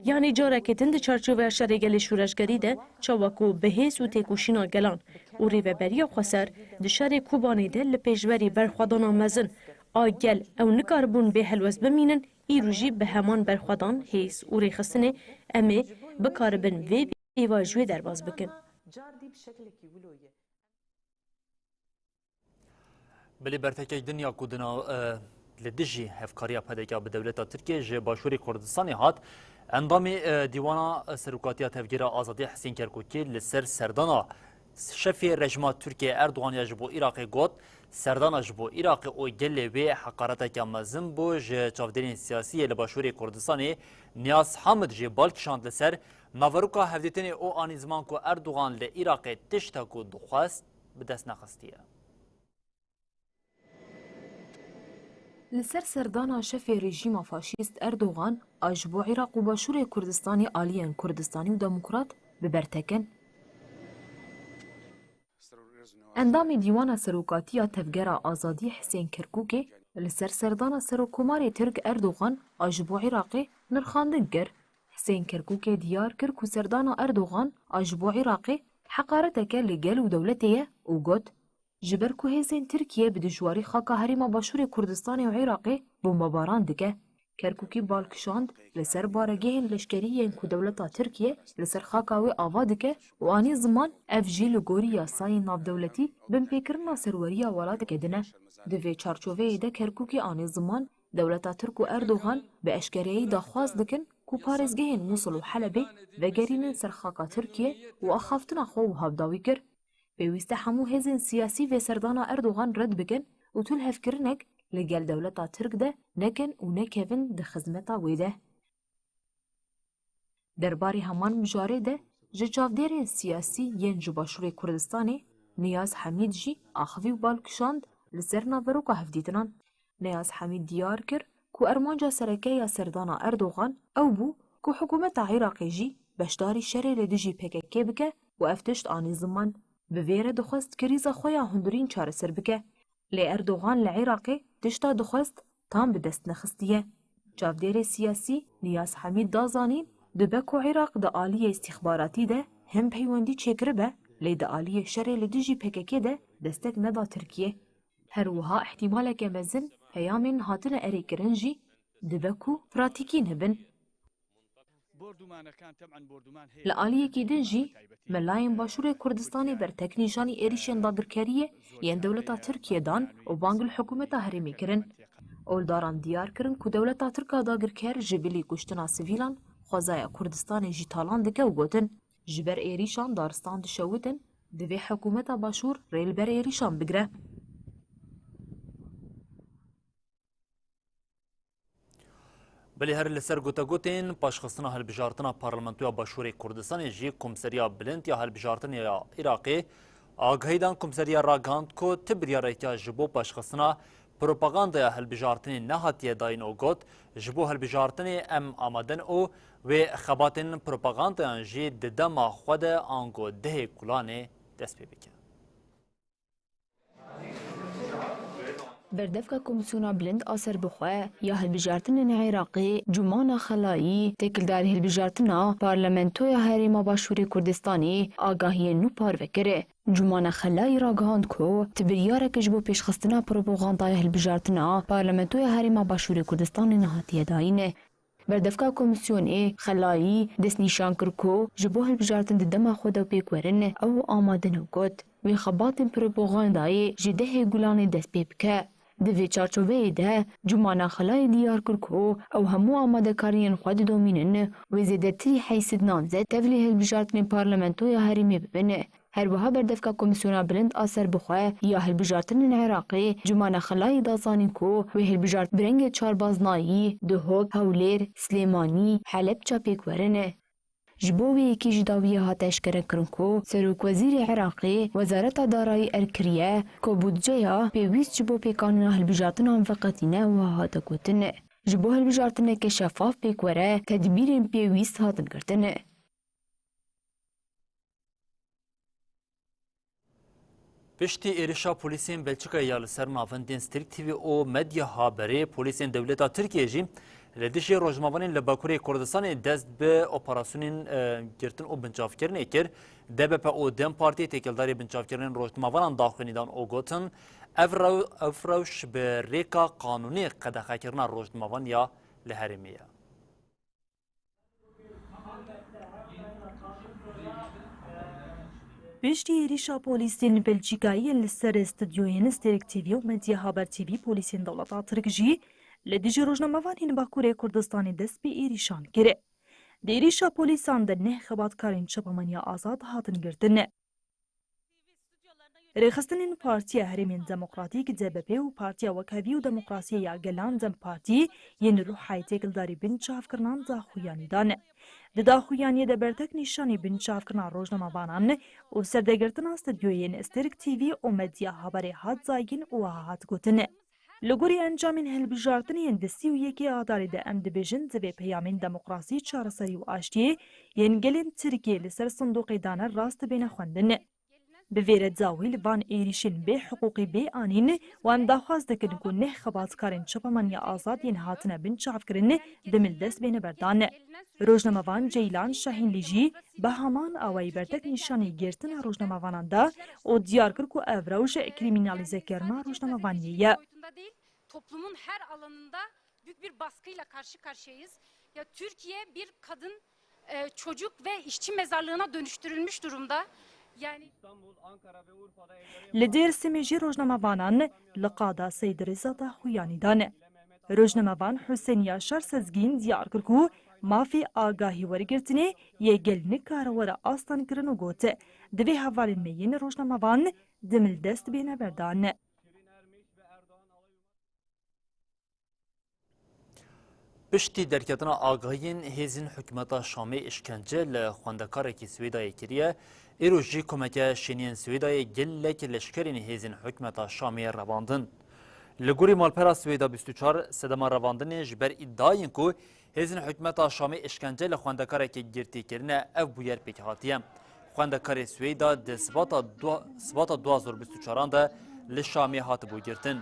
Yanî carekê din di çarçoveya şerê gelê şoreşgerî de çawa ku bi hêz û têkoşîna gelan û Rêveberiya Xweser di şerê Kobanê de li pêşberî berxwedana mezin a gel ew nikaribûn bê helwest bimînin, îro jî bi heman berxwedan, hêz û rêxistinê em ê bikaribin vê pêva ji wê derbas bikin. Belê bertekek din ya ku di nav, e, li dijî hevkariya P D K bi dewleta Tirkiyê ji Başûrê Kurdistanê hat, endamê, e, Dîwana Serokatiya Tevgera Azadî Hesên Kerkûkî li ser serdana şefê rejîma Tirkiyê Erdogan ya ji bo Iraqê got, serdana ji bo Iraqê û gelê wê heqareteke mezin bû. Ji çavdêrên siyasî yê li Başûrê Kurdistanê Niyaz Hamid jî bal kişand li ser naveroka hevdîtinê û anî ziman ku Erdogan li Iraqê tişta ku dixwest bi dest nexistiye. Li ser serdana şefê rejîma faşîst Erdogan a ji bo Iraq û Başûrê Kurdistanê aliyên Kurdistanî û Demokrat bi ber tekin. Endamê Dîwana Serokatî ya Tevgera Azadî Hisên Kerkûkê li ser serdana Serokkomarê Tirk Erdogan a ji bo Iraqê nirxandin kir. Hisên Kerkûkê diyar kir ku serdana Erdogan a ji bo Iraqê heqareteke li gel û dewletê ye û got, Ji ber ku hêzên Tirkiye bi dijwarî xaka Herêma Başûrê Kurdistanê û Iraqê bombebaran dike. Kerkûkî bal kişand li ser baregehên leşkerî yên ku dewleta Tirkiye li ser xaka wê ava dike û anî ziman ev jî li gorî yasayên navdewletî binpêkirina serweriya welateke din e. Di vê çarçoveyê de Kerkûkî anî ziman dewleta Tirk û Erdogan bi eşkereyî daxwaz dikin ku parêzgehên Mûsil û Helebê vegerînin ser xaka Tirkiye û axaftina xwe wiha bi dawî kir. Pêwîst e hemû hêzên siyasî vê serdana Erdogan red bikin û tu lihevkirinek li gel dewleta Tirk de nekin û nekevin di xizmeta wê de. Derbarê heman mijarê de ji çavdêrên siyasî yên ji Başûrê Kurdistanê Niyaz Hemîd jî axivî û bal kişand li ser naveroka hevdîtinan. Niyaz Hemîd diyar kir ku armanca sereke ya serdana Erdogan ew bû ku hikûmeta Iraqê jî beşdarî şerê li dijî P K K bike û ev tişt anî ziman. Bi vê re dixwest krîza xwe ya hundirîn çareser bike. Lê Erdogan li Iraqê tişta dixwest tam bi dest nexistiye. Çavdêrê siyasî Niyaz Hemîd da zanîn, dibe ku Iraq di aliyê îstîxbaratî de hin peywendî çêkiribe, lê di aliyê şerê li dijî P K K de destek neda Tirkiyê. Her wiha îhtîmaleke mezin peyamên hatine erêkirin jî dibe ku pratîkî nebin. Li aliyekî din jî, melayên Başûrê Kurdistanê bertek nîşanî êrîşên dagirkeriyê yên dewleta Tirkiyê dan û bang li hikûmeta herêmê kirin. Oldaran diyar kirin ku dewleta Tirk a dagirker ji bilî kuştina sivîlan xwezaya Kurdistanê jî talan dike û gotin, ji ber êrîşan daristan dişewitin, divê hikûmeta Başûr rê li ber êrîşan bigire. Belê, her li ser gotegotên paşxistina hilbijartina Parlamentoya Başûrê Kurdistanê jî Komseriya Bilind ya Hilbijartinê ya Iraqê agahî dan. Komseriya ragihand ku ti biryareke ji bo paşxistina propagandaya hilbijartinê nehatiye dayîn û got, ji bo hilbijartinê em amade ne û wê xebatên propagandayan jî di dema xwe de ango dehê Gulanê dest pê bike. Berdevka Komîsyona Bilind a Serbixwe ya Hilbijartinên Iraqê Cumana Xelayî, têkildarê hilbijartina Parlamentoya Herêma Başûrê Kurdistanê agahiyên nû parve kir. Cumana Xelayî ragihand ku ti biryareke ji bo pêşxistina propagandaya hilbijartina Parlamentoya Herêma Başûrê Kurdistanê nehatiye dayîn. Berdevka Komîsyonê Xelayî destnîşan kir ku ji bo hilbijartin di dema xwe de pêk werin ew amade ne û got, wê xebatên propagandayê ji dehê Gulanê dest pê bike. Di vê çarçoveyê de Cumana Xelayî diyar kir ku ew hemû amadekariyên xwe didomînin, wê zêdetirî heyşt sed namzet tevlî hilbijartinên Parlamentoya Herêmê bibin. Her wiha berdevka Komîsyona Bilind a Serbixwe ya Hilbijartinên Iraqê Cumana Xelayî da zanîn ku wê hilbijart bi rengê çarbaznayî, Duhok, Hewlêr, Silêmanî, Helebça pêk werin. Ji bo wê yekê jî dawiyê hate eşkerekirin ku Serokwezîrê Iraqê Wezareta Darayî erk kiriye ku budceya pêwîst ji bo pêkanîna hilbijartinan veqetîne, wiha hate gotin, ji bo hilbijartineke şefaf pêk were, tedbîrên pêwîst hatin girtin. Piştî êrişa polîsên Belçîkayê ya li ser navendên Sterk T V û Medya Haberê, polîsên dewleta Tirkiyê jî li dijî rojnamevanên li Bakurê Kurdistanê dest bi operasyonên, e, girtin û binçavkirinê kir. D B P û DEM Partiyê têkildarî binçavkirinên rojnamevanan daxuyanî dan û gotin, ev rew-, ev rewş bi rêka qanûnê qedexekirina rojnamevan ya li herêmê ye. Piştî êrîşa polîsên Belçîkayê li ser stûdyoyên Sterk T V û Medya Haber T V, polîsên dewleta Tirk jî li dijî rojnamevanên Bakurê Kurdistanê dest bi êrîşan kir. Di êrîşa polîsan de neh xebatkarên çapemeniya azad hatin girtin. Rêxistinên Partiya Herêmên Demokratîk, D B P, û Partiya Wekhevî û Demokrasiyê ya Gelan, DEM Partî, yên Ruhayê têkildarî binçavkirinan daxuyanî dan. Di daxuyaniyê de bertek nîşanî binçavkirina rojnamevanan û serdegirtina stûdyoyên Sterk T V û Medya Haberê hat dayîn û wiha hat gotin, Li gorî encamên hilbijartinê yên di sî û yekê Adarê de em dibêjin, divê peyamên demokrasî, çareserî û aştiyê yên gelên Tirkiyê li ser sindoqê dane rast bêne xwendin. Bi vê re dawî li van êrîşên bê hiqûqî bê anîn û em daxwaz dikin ku neh xebatkarên çapemeniya azad yên hatine binçavkirin dimildest bêne berdan. Rojnamevan Ceylan Şahînlî jî bi heman awayî bertek nîşanî girtina rojnamevanan da û diyar kir ku ev rewş krîmînalîzekirina rojnamevaniyê ye. Toplumun her alanında büyük bir baskıyla karşı karşıyayız. Ya Türkiye bir kadın, e, çocuk ve işçi mezarlığına dönüştürülmüş durumda. Yani İstanbul, Ankara ve Urfa'da evlere Li Dêrsimê jî rojnamevanan li qada Seyd Reza daxuyanî dan. Rojnamevan Husên Yaşar Sezgîn diyar kir ku mafê agahî wergirtinê yê gel nikare were astankirin û got, divê hevalên me yên rojnamevan dimildest bêne berdan. Piştî derketina agahiyên hêzên hikûmeta Şamê îşkence li xwendekarekî Swêdayê kiriye, îro jî komeke şêniyên Swêdayê gelek leşkerên hêzên hikûmeta Şamê revandin. Li gorî malpera Swêda bîst û çar sedema revandinê ji ber îdiayên ku hêzên hikûmeta Şamê îşkence li xwendekarekî girtî kirine, ev bûyer pêk hatiye. Xwendekarê Swêda di sibata du, sibata du hazar û bîst û çaran de li Şamê hatibû girtin.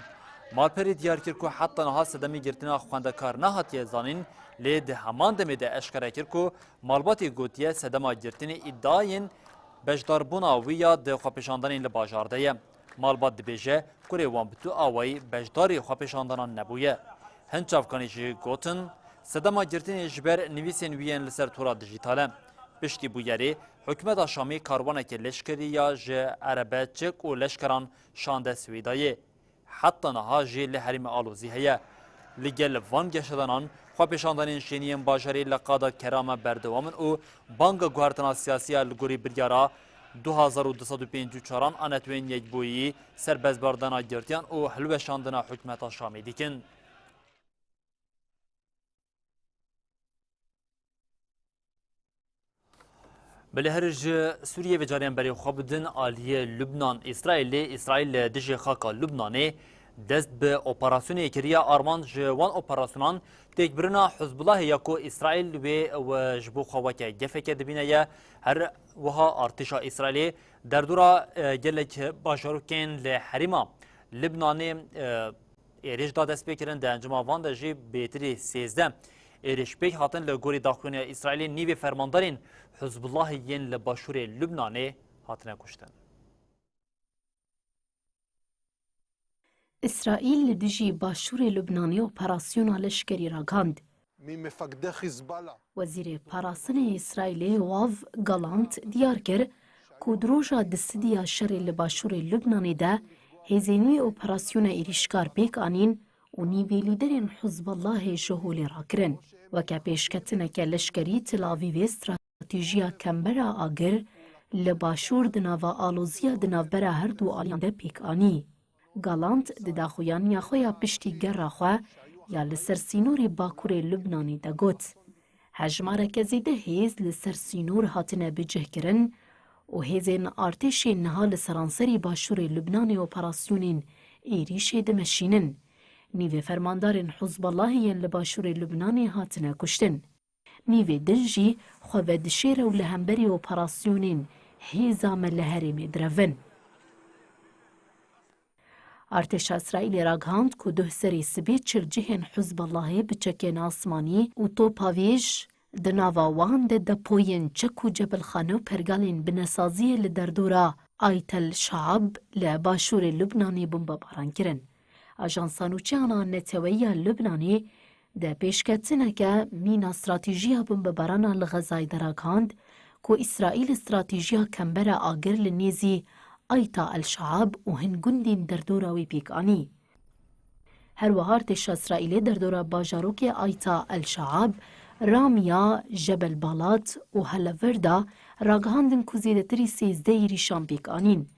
Malperê diyar kir ku heta niha sedemê girtina xwendekar nehatiye zanîn, lê di heman demê de eşkere kir ku malbatê gotiye sedema girtinê îdiayên beşdarbûna wî ya di xwepêşandanên li bajar de ye. Malbat dibêje kurê wan bi tu awayî beşdarî xwepêşandanan nebûye. Hin çavkanî jî gotin, sedema girtinê ji ber nivîsên wî yên li ser tora dijîtal e. Piştî bûyerê, hikûmeta Şamê karwaneke leşkerî ya ji erebeçik û leşkeran şande Swêdayê. Heta niha jî li herêmê alozî heye. Li gel van geşedanan, xwepêşandanên şêniyên bajarê li qada Kerama berdewam in û banga guhertina siyasî ya li gorî biryara du hazar û du sed û pêncî û çaran a Netewên Yekbûyî, serbestberdana girtiyan û hilweşandina hikûmeta Şamê dikin. Belê, her ji Sûriyê ve cariyan berê xwe bidin aliyê Lubnan, Îsraîlê. Îsraîl li dijî xaka Lubnanê dest bi operasyonê kiriye. Armanc ji wan operasyonan têkbirina Hizbullahê ya ku Îsraîl wê we ji bo xwe weke gefeke dibîne ye. Her wiha artêşa Îsraîlê derdora, e, gelek bajarokên li herêma Lubnanê, e, êrîş da destpêkirin, di encama van de jî bêtirî sêzdeh êrîş pêk hatin. Li gorî daxuyaniya Îsraîlê, nîvê fermandarên Hizbullahê yên li başûrê Lubnanê hatine kuştin. Îsraîl li dijî başûrê Lubnanê operasyona leşkerî ragihand. Wezîrê Parastinê Îsraîlê Yoav Galant diyar kir ku di roja di sidî ya şerê li başûrê Lubnanê de hêzên wî operasyona êrîşkar pêk anîn û nîvê lîderên Hizbullahê ji holê rakirin. Weke pêşketineke leşkerî Tel Avîvê stratejiya kembera agir li başûr di nava aloziya di navbera her du aliyan de pêk anî. Galant di daxuyaniya xwe ya piştî gera xwe ya li ser sînorê bakurê Lubnanê de got, hejmareke zêde hêz li ser sînor hatine bicihkirin û hêzên artêşê niha li seranserî başûrê Lubnanê operasyonên êrîşê dimeşînin. Nîvê fermandarên Hizbullahê yên li başûrê Lubnanê hatine kuştin. Nîvê din jî xwe vedişêre û li hemberî operasyonên hêza me li herêmê direvin. Artêşa Îsraîlê ragihand ku duh serê sibê çil cihên Hizbullahê bi çekên asmanî û topavêj, di nava wan de depoyên çek û cebilxane û pergalên binesaziyê li derdora Ayt el Şaab li başûrê Lubnanê bombebaran kirin. Ajansa Nûçeyana Neteweyî ya Lubnanê di pêşketineke mîna stratejiya bombebarana li Xezayê de ragihand ku Îsraîl stratejiya kembera agir li nêzî Ayta El Şaab û hin gundên derdora wê pêk anî. Her wiha artêşa Îsraîlê derdora bajarokê Ayta El Şaab, Ramiya, Jebel Balat û Heleverda ragihandin ku zêdetirî sêzdeh êrîşan pêk anîn.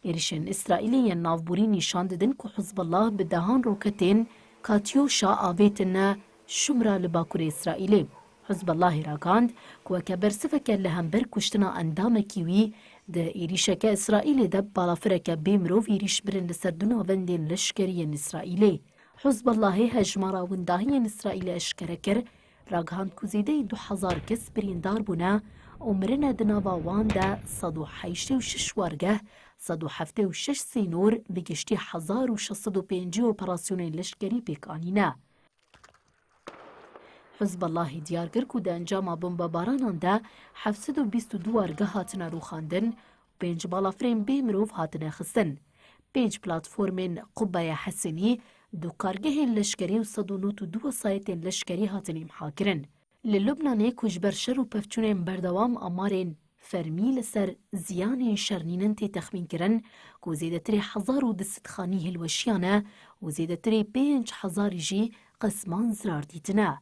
Êrîşên Îsraîlê yên navborî nîşan didin ku Hizbullah bi dehan roketên Katyosha avêtine Şumra li bakurê Îsraîlê. Hizbullahê ragihand ku weke bersiveke li hember kuştina endamekî wî di êrîşeke Îsraîlê de balafireke bê mirov êrîş birin li ser du navendên leşkerî yên Îsraîlê. Hizbullahê hejmara windahiyên Îsraîlê eşkere kir, ragihand ku zêdeyî du hezar kes birîndar bûne û mirine, di nava wan de sed û heştê û şeş wargeh, sed û heftê û şeş sînor, bi giştî hezar û şeş sed û pêncî operasyonên leşkerî pêk anîne. Hizbullahê diyar kir ku di encama bombebaranan de heft sed û bîst û du wargeh hatine rûxandin û pênc balafirên bê mirov hatine xistin. Pênc platformên Qubbeya Hesenî, du kargehên leşkerî û sed û nod û du wesayetên leşkerî hatin îmha kirin. Li Lubnanê ku ji ber şer û pevçûnên berdewam amarên fermî li ser ziyanên şer nînin, tê texmînkirin ku zêdetirê hezar û du sed xanî hilweşiyane û zêdetirê pênc hezarî jî qisman zirar dîtine.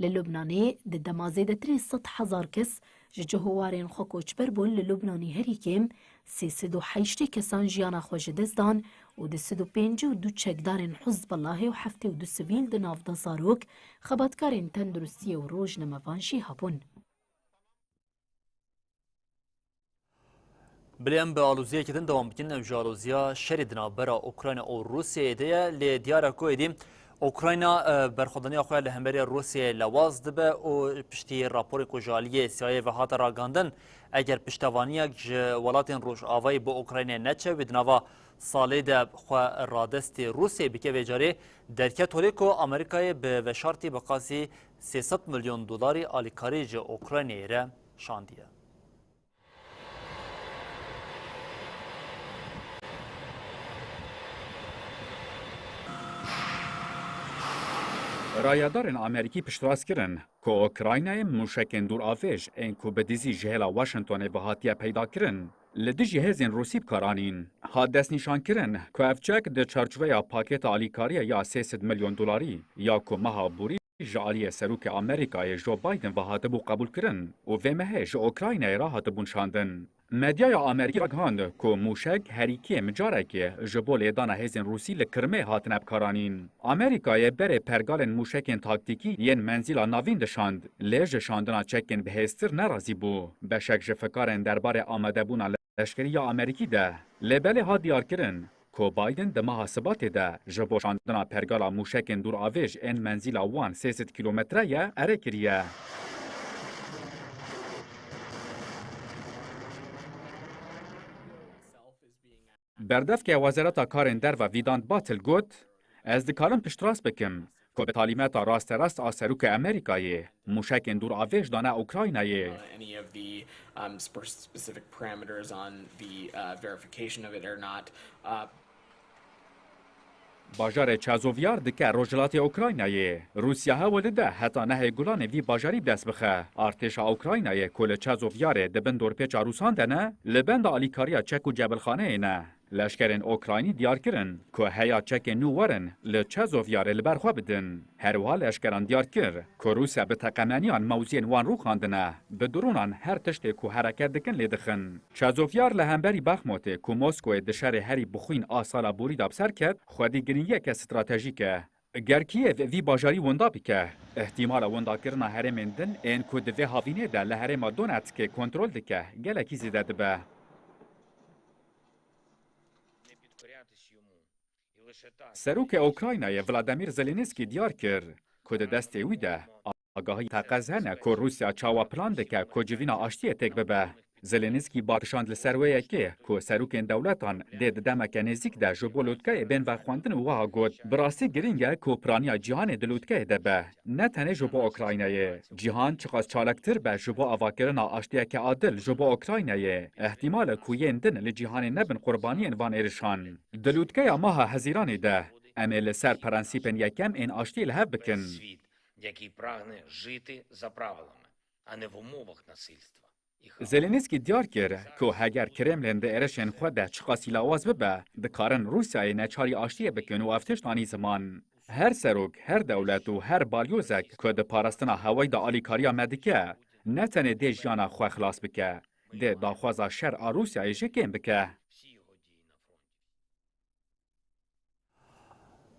Li Lubnanê di dema zêdetirê sed hezar kes ji cih û warên xwe koçber bûn, li Lubnanê herî kêm sê sed û heştê kesan jiyana xwe ji dest dan û du sed û pêncî û du çekdarên Hizbullahê û heftê û du sivîl, di nav de zarok, xebatkarên tenduristiyê û rojnamevan jî hebûn. Bilê em bi aloziyekî din dewam bikin. Ew jî aloziya şerê di navbera Ukrayna û Rûsyayê de ye. Lê diyar e ku êdî Ukrayna, e, berxwedaniya xwe ya li hemberî Rûsyayê lewaz dibe û piştî raporê ku ji aliyê C I A ve hate ragihandin, eger piştevaniyek ji welatên Rojavayê bo Ukraynayê neçe, wê di nava salê de xwe radestê Rûsyayê bike. Vê carê derket holê ku Amerîkayê bi veşartî bi qasî sê sed milyon dolarî alîkarî ji Ukraynayê re şandiye. Rayedarên Amerîkî piştrast kirin ku Ukraynayê mûşekên dûravêj ên ku bi dizî ji hêla Washingtonê ve hatiye peydakirin, li dijî hêzên Rûsî bi kar anîn. Hat destnîşankirin ku ev çek di çarçoveya pakêta alîkariyê ya sê sed milyon dolarî ya ku meha borî ji aliyê Serokê Amerîkayê Joe Biden ve hatibû qebûlkirin û vê mehê ji Ukraynayê re hatibûn şandin. Medyaya Amerîkî ragihand ku mûşek herî kêm carekê ji bo lêdana hêzên Rûsî li Kirimê hatine bikaranîn. Amerîkayê berê pergalên mûşekên taktîkî yên menzîla navîn dişand, lê ji şandina çekên bihêztir nerazî bû. Beşek ji fikarên derbarê amadebûna leşkerî ya Amerîkî de, lê belê hat diyarkirin ku Biden di meha Sibatê de ji bo şandina pergala mûşekên dûravêj ên menzîla wan sê sed kîlometre ye, erê kiriye. Berdevke Wezareta Karên Derve Vîdant Batil got, Ez dikarim piştrast bikim ku bi talîmeta rasterast a Serokê Amerîkayê mûşekên dûravêj dane Ukraynayê. Any of the, um, spe-, specific parameters on the, uh, verification of it or not. Uh, Bajarê Çazovyar dike rojhilatê Ukraynayê. Rûsya hewl dide heta nehê Gulanê vî bajarî bi dest bixe. Artêşa Ukraynayê ku li Çazovyarê di bin dorpêça Rûsan de ne, li benda alîkariya çek û cebilxaneyê ne. Leşkerên Ukraynî diyar kirin ku heya çekên nû werin li Çazovyarê li ber xwe bidin. Her wiha leşkeran diyar kir ku Rûsya bi teqemeniyan mewziyên wan rûxandine, bi dronan her tiştê ku hereket dikin lê dixin. Çazovyar li hemberî Baxmutê ku Moskowê di şerê herî bixwîn a sala borî de bi ser ket, xwedî girîngiyeke stratejîk e. Ger Kîyev vî bajarî winda bike, îhtîmala windakirina herêmên din ên ku di vê havînê de li herêma Donetskê kontrol dike, gelekî zêde dibe. Serokê Ukraynayê Vladimir Zelensky diyar kir ku di destê wî de agahî teqez hene ku Rûsya çawa plan dike ku civîna aştiyê têk bibe. Zelensky bar kişand li ser wê yekê ku serokên dewletan dê di demeke nêzîk de ji bo lûtkeyê bên vexwendin û wiha got, Bi rastî girîng e ku piraniya cîhanê di lûtkeyê de be. Ne tenê ji bo Ukraynayê. Cîhan çiqas çalaktir be ji bo avakirina aştiyeke adil ji bo Ukraynayê, îhtîmal e ku yên din li cîhanê nebin qurbaniyên van êrişan. Di lûtkeya meha Hezîranê de, em ê li ser prensîpên yekem ên aştiyê li hev bikin. Світ, який прагне жити за правилами, а не в умовах насильства. Zelenîskî diyar kir ku heger Kremlin di êrişên xwe de çiqasî lawaz bibe, dikarin Rûsyayê neçarî aştiyê bikin û ev tişt anî ziman. Her serok, her dewlet û her balyozek ku di parastina hewayî de alîkariya me dike, ne tenê dê jiyana xwe xilas bike, dê daxwaza şer a Rûsyayê jî kêm bike.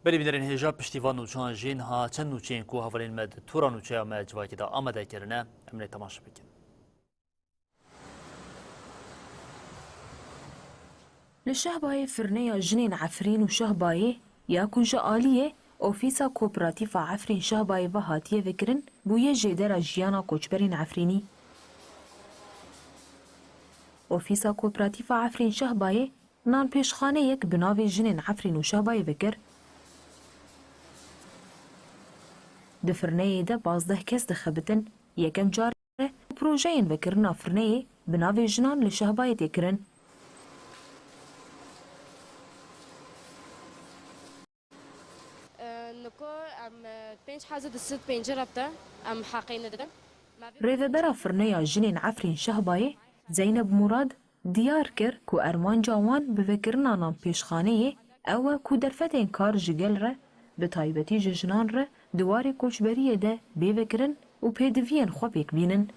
Berî bînerên hêja, piştî van nûçan jî niha çend nûçeyên ku hevalên me di tora nûçeya me civakê de amade kirine, em lê temaşe bikin. Li Şehbayê firneya jinên Efrîn û Şehbayê ya ku ji aliyê Ofîsa Kooperatîfa Efrîn Şehbayê ve hatiye vekirin, bûye jêdera jiyana koçberên Efrînî. Ofîsa Kooperatîfa Efrîn Şehbayê nanpêşxaneyek bi navê Jinên Efrîn û Şehbayê vekir. Di firneyê de pazdeh kes dixebitin. Yekem car e ku projeyên vekirina firneyê bi navê Jinan li Şehbayê tê kirin. Niko em pênc hezar du sed pencî repte em heqê nedidin. Rêvebera firneya jinên Efrîn Şehbayê Zeyneb Murad diyar kir ku armanca wan bi vekirina nanpêşxaneyê ew e ku derfetên kar ji gel re, bi taybetî ji jinan re di warê koçberiyê de bê vekirin û pêdiviyên xwe pêk bînin.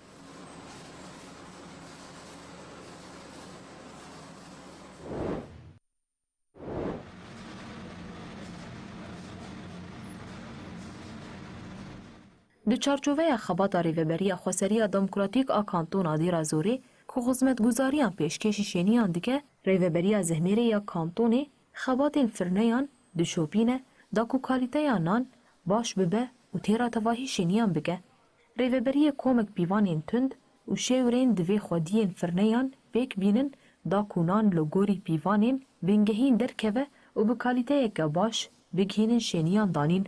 Di çarçoveya xebata Rêveberiya Xweseriya Demokratîk a Kantona Dêrazorê ku xizmetguzariyan pêşkêşî şêniyan dike, Rêveberiya Zehmêrê ya Kantonê xebatên firneyan dişopîne da ku kalîteya nan baş bibe û têra tevahî şêniyan bike. Rêveberiyê komek pîvanên tund û şêwirên divê xwediyên firneyan pêk bînin da ku nan li gorî pîvanên bingehîn derkeve û bi kalîteyeke baş bigihînin şêniyan danîn.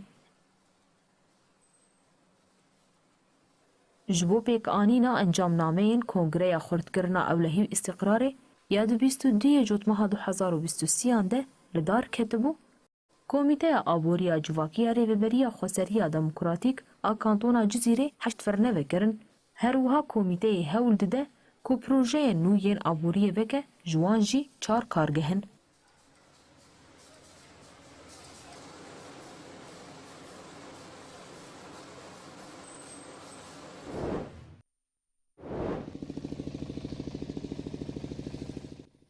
Ji bo pêkanîna encamnameyên Kongreya Xurtkirina Ewlehî û Îstiqrarê ya di bîst û duyê Cotmeha du hezar û bîst û sêyan de li dar ketibû, Komîteya Aboriya Civakî ya Rêveberiya Xweseriya Demokratîk a Kantona Cizîrê heşt firne vekirin. Her wiha komîteyê hewl dide Ku projeyên nû yên aboriyê veke, ji wan jî çar kargeh in.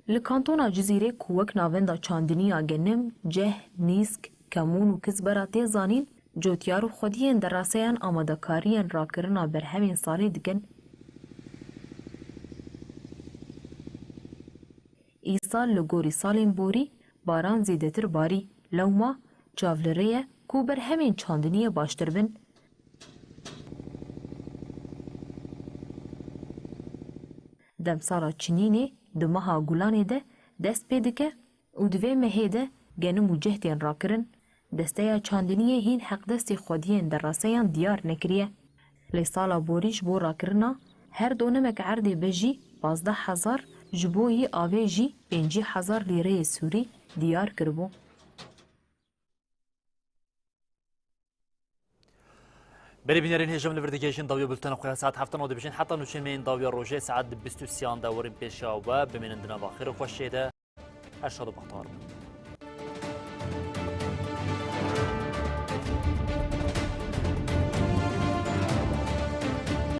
Li Kantona Cizîrê ku wek navenda çandiniya genim, ceh, nîsk, kemûn û kizbera tê zanîn, cotyar û xwediyên deraseyan amadekariyên rakirina berhemên salê dikin. Îsal li gorî salên borî baran zêdetir barî. Lewma çav li rê ye ku berhemên çandiniyê baştir bin. Demsala çinînê di meha Gulanê de dest pê dike û di vê mehê de genim û ceh tên rakirin. Desteya çandiniyê hîn heqdestî xwediyên deraseyan diyar nekiriye. Lê sala borî ji bo rakirina her donemek erdê be jî pazdeh hezar, ji bo yî avê jî pêncî hezar lîreyê sûrî diyar kiribû. Berê bînerên hêja, em li vir digihêjin dawiya bultena xwe ya saet heftan û dibêjin heta nûçeyên me yên dawiya rojê saet di bîst û sêyan de werin pêşiya we. Bimînin di nava xêr û xweşiyê de. Her şad û bextewar bin.